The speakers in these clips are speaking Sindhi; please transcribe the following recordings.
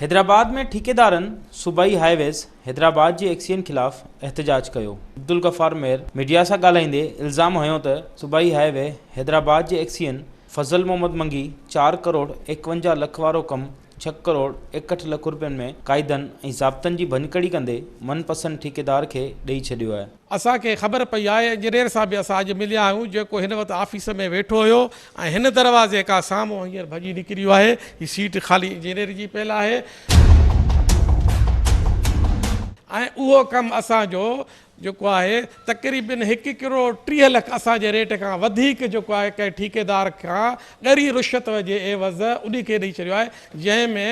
حيدرآباد ۾ ٺيڪيدارن صوبائي هاء ويز حيدرآباد جي ايڪسين خلاف احتجاج ڪيو. عبدالغفار مهر ميڊيا سان ڳالهائيندي الزام هنيو ته صوبائي هاء وي حيدرآباد جي ايڪسين فضل محمد منگي چار ڪروڙ 51 لک وارو ڪم ڇهه ڪروڙ 61 لک رپين ۾ قاعدن ۽ ضابطن جي ڀڃڪڙي ڪندي من پسند ٺيڪيدار کي ڏئي ڇڏيو آهي. اسان کي خبر پئي آهي انجنيئر سان به اسان اڄ مليا آهيون جيڪو هن وقت آفيس ۾ ويٺو هيو ۽ هن دروازي کان سامهون هينئر ڀڄي نڪري ويو آهي هي سيٽ خالي انجنيئر جي پيل آهي ۽ اهو ڪم اسان جو جيڪو آهي تقريبن هڪ ڪروڙ 30 لک اسان جي ريٽ کان وڌيڪ جيڪو آهي ڪنهن ٺيڪيدار کان ڳري رشوت جي عيوض انهي کي ڏئي ڇڏيو آهي جنهن ۾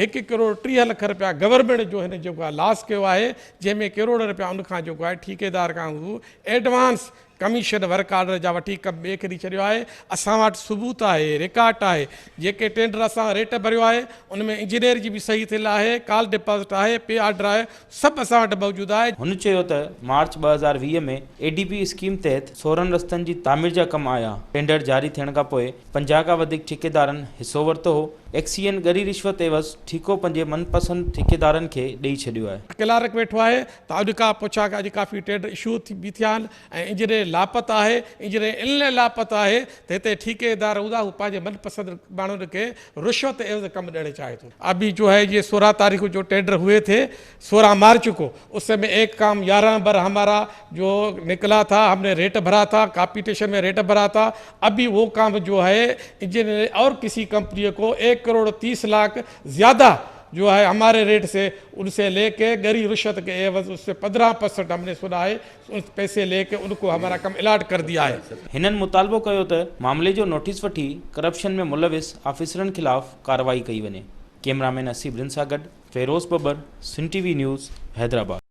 هڪ ڪروڙ 30 لک رپيا گورنمينٽ جو هن جيڪو آهي لاس ڪيو آهي جنهن ۾ ڪروڙ رپيا ان کان جيڪو آهي ٺيڪيدار کان هو ايڊوانس ڪميشن ورڪ آرڊر جا وٺي ڪم ٻئي کي ڏئي ڇڏيو آهي اسان وٽ ثبوت آهي رڪارڊ آهي جيڪي ٽينڊر اسان ريٽ ڀريو آهي ان ۾ انجنيئر جي به صحيح ٿيل آهي ڪال ڊپازٽ آهي پي آرڊر آهي سڀ اسان وٽ موجود آهي. هن چيو ته مارچ 2020 ۾ اي ڊي پي اسڪيم تحت 16 رستن جي تعمير جا ڪم آيا، ٽينڊر جاري ٿيڻ کانپوء 50 کان وڌيڪ ٺيڪيدارن حصو ورتو هو، ايڪسيئن ڳري رشوت عيوض ٺيڪو پنهنجي من پسند ٺيڪيدارن کي ڏئي ڇڏيو آهي. ڪلارڪ ويٺو آهي ته اڄ ڪا پڇا اڄ ڪافي ٽينڊر اشو به ٿيا آهن ۽ انجنيئر لاپته آهي انجنيئر ان لاء لاپته آهي ته هتي ٺيڪيدار هوندا هو پنهنجي من پسند ماڻهن کي رشوت عيوض ڪم ڏيڻ چاهي ٿو. ابي جو هي يي 16 تاريخ جو ٽينڊر هئي ٿي 16 مارچ ڪو اس مين ايڪ ڪام 11 بر همارا جو نڪلا ٿا هم ني ريٽ ڀرا ٿا ڪاپيٽيشن مين ريٽ ڀرا ٿا ابي وو ڪام جو هي انجنيئر اور ڪسي ڪمپني ڪو ايڪ ڪروڙ 30 لاک زياده جو هي هماري ريٽ سي ان سي لي ڪي ڳري رشوت ڪي عيوض اس سي 15 پرسنٽ هم ني سنا هي اس پيسي لي ڪي ان ڪو همارا ڪم الاٽ ڪر ديا هي. هنن مطالبو ڪيو ته معاملي جو نوٽيس وٺي ڪرپشن ۾ ملوث آفيسرن خلاف ڪارروائي ڪئي وڃي. ڪئميرا مين حسيب رند سان گڏ Feroz Babbar, Sindh T V news, Hyderabad.